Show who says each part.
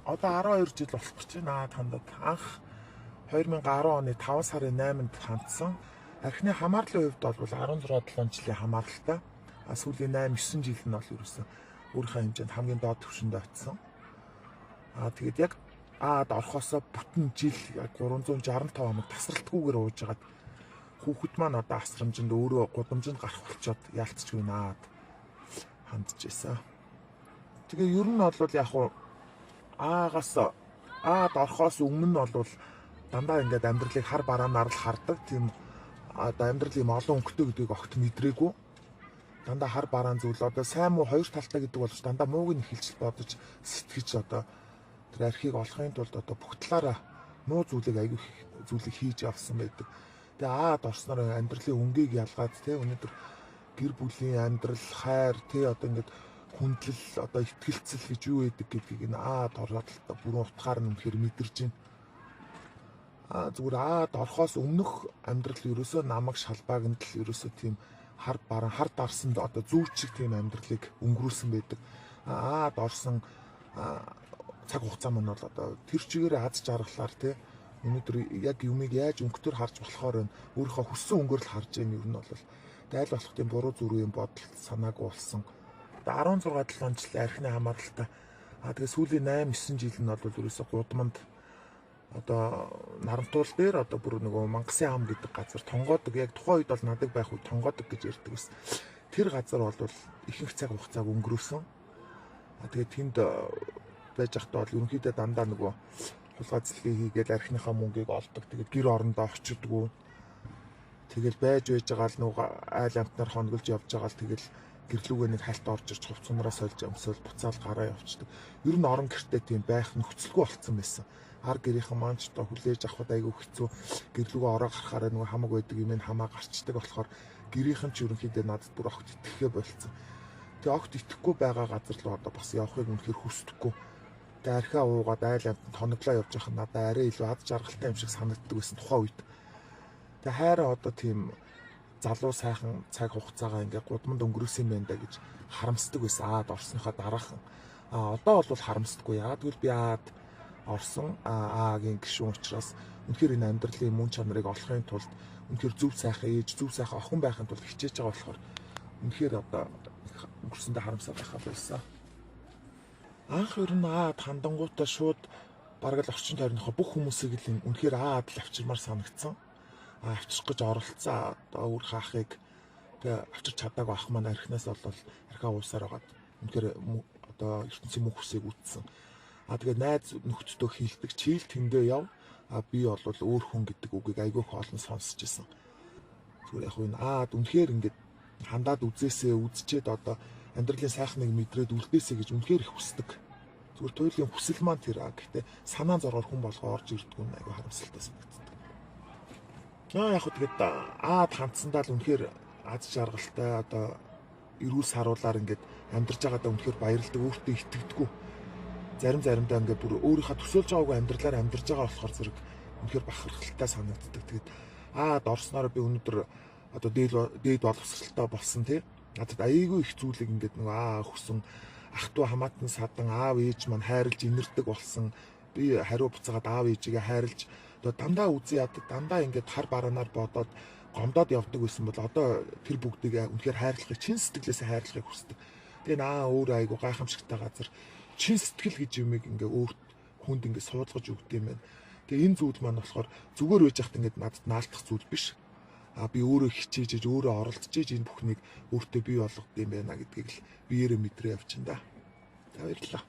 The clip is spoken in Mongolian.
Speaker 1: Одоо 12 жил болох гэж байна Аад хандаад. Анх 2010 оны 5 сарын 8-нд хандсан. Архины хамаарлын хувьд бол 16 7 жилийн хамааралтай. А сүүлийн 8 9 жил нь бол ерөөсөн өөрийнхөө хэмжээнд хамгийн доод түвшинд очсон. А тэгээд яг Аад орохоосоо бүтэн жил яг 365 хоног тасралтгүйгээр ууж хагаад хүүхэд маань одоо асрамжинд өөрөө гудамжинд гарах болчоод яалтчгүй наад хандж байсан. Тэгээ ер нь бол яг хуу Аагаас Аад орохоос өмнө нь бол дандаа ингээд амьдралыг хар бараанаар л хардаг. Тийм одоо амьдрал юм олон өнгөтэй гэдгийг огт мэдрээгүй. Дандаа хар бараан зүйл одоо сайн муу хоёр талтай гэдэг боловч дандаа мууг нь эхэлж бодож сэтгэж одоо тэр архийг олохын тулд одоо бүх талаараа муу зүйлийг аягүй зүйлийг хийж явсан байдаг. Тэгээ Аад орсноор амьдралын өнгийг ялгаад те өнөөдөр гэр бүлийн амьдрал, хайр те одоо ингээд хүндлэл, одоо итгэлцэл гэж юу байдаг гэдгийг энэ Аад ороод л бүрэн утгаар нь үнэхээр мэдэрч байна. А зүгээр Аад орохоос өмнөх амьдрал ерөөсөө намаг шалбаагнал ерөөсөө тийм хар баран хар дарсан одоо зүүчиг тийм амьдралыг өнгөрүүлсэн байдаг. Аад орсон цаг хугацаа маань бол одоо тэр чигээр аз жаргалаар те өнөөдөр яг юмыг яаж өнгөтөр харж болохоор байна. Өөрийнхөө хүссэн өнгөөр л харж байна ер нь бол. Айл болох тийм буруу зүрийн бодол санаагүй болсон. Одоо 16 7 жил архины хамааралтай. А тэгээ сүүлийн 8 9 жил нь бол ерөөсөө гудамд одоо Нарантуул дээр одоо бүр нөгөө Мангасын ам гэдэг газар тонгоодог, яг тухайн үед бол надаг байх үед тонгоодог гэж ярьдаг байсан. Тэр газар бол ихэнх цаг хугацааг өнгөрөөсөн. А тэгээ тэнд байж байхдаа бол ерөнхийдөө дандаа нөгөө хулгай цэлгээ хийгээл архиныхаа мөнгийг олдог. Тэгээд гэр орондоо очдгоо. Тэгэл байж байгаа л нөгөө айл амтнаар хоноглож явж байгаа л тэгэл гэрлүүгээ нэг хальт орж ирж хувцсанараа сольж өмсөөл буцаал гараа явчихдаг. Ер нь орон гэртээ тийм байх нөхцөлгүй болцсон байсан. Ар гэрийнхэн маань ч одоо хүлээж авахд айгүй хэцүү. Гэрлүүгээ ороо гарахаараа нөгөө хамаг байдаг юм ин хамаа гарчдаг болохоор гэрийнхэн ч ерөнхийдөө надад бүр огт итгэхээ болцсон. Тэгээ огт итгэхгүй байгаа газар руу одоо бас явахыг үнэхээр хүсдэггүй. Тэгээ архиа уугаад айл амтанд хоноглоо явж байхад надад арай илүү ад жаргалтай юм шиг санагддаг байсан тухайн үед. Тэгээ хайраа одоо тийм залуу сайхан цаг хугацаагаа ингээ гудамд өнгөрөөсөн юм байна да гэж харамсдаг байсан. Аад орсныхоо дараахан. А одоо бол харамсдаггүй. Яагаад гэвэл би Аад орсон аагийн гишүүн учраас үнэхээр энэ амьдралын мөн чанарыг олохын тулд үнэхээр зөв сайхан ээж, зөв сайхан охин байхын тулд хичээж байгаа болохоор үнэхээр одоо өнгөрсөндөө харамсаад байхаа болсон. Анх ер нь Аад хандангуудаа шууд бараг л орчин тойрныхоо бүх хүмүүсийг л үнэхээр Аад л авчирмаар санагдсан. Авчрах гэж оролцсон. Одоо өөр хаахыг тэгээ авчирч чадаагүй ах маань архинаас бол архиа уусаар байгаад үнэхээр одоо ертөнцийн мөнх хүсийг үтсэн. А тэгээ найз нөхдөдөө хилдэг чийл тэндээ яв. А би бол өөр хүн гэдэг үгийг айгүй их олон сонсч ирсэн. Зүгээр яг энэ Аад үнэхээр ингээд хандаад үзээсээ үзчихэд одоо амьдралын сайхныг мэдрээд үлдээсэй гэж үнэхээр их хүсдэг. Зүгээр туйлын хүсэл маань тэр. Гэхдээ санаа зоргоор хүн болгоо орж ирдгүү нь айгүй харамсалтай санагддаг. Аа яг хөө тэгээд Аад хандсандаа л үнэхээр аз жаргалтай одоо эрүүл саруулаар ингээд амьдарч байгаадаа үнэхээр баярлдаг, өөртөө итгэдэггүй. Заримдаа ингээд бүр өөрийнхөө төсөөлж байгаагүй амьдралаар амьдарч байгаа болохоор зэрэг үнэхээр бахархалтай санагддаг. Тэгээд Аад орсноор би өнөөдөр одоо дээд боловсралтай болсон тий. Надад айгүй их зүйлийг ингээд нөгөө аа хүсэн ах トゥ хамаатан садан аав ээж маань хайрлж инэрдэг болсон. Би хариу буцаагаад аав ээжигээ хайрлж одоо дандаа үзэн ядаг, дандаа ингээд хар бараанаар бодоод гомдоод явдаг байсан бол одоо тэр бүгдийг үнэхээр хайрлахыг, чин сэтгэлээсээ хайрлахыг хүсдэг. Тэгээ наа өөр айгу гайхамшигтай газар чин сэтгэл гэж юмыг ингээ өөр хүнд ингээ суулгаж өгд юм байна. Тэгээ энэ зүйл маань болохоор зүгээр байж хат ингээд надад наалтах зүйл биш. А би өөрөө хичээж, өөрөө оролдож энэ бүхнийг өөртөө бий болгод юм байна гэдгийг л биеэрээ мэдрээ явчихна да. За баярлалаа.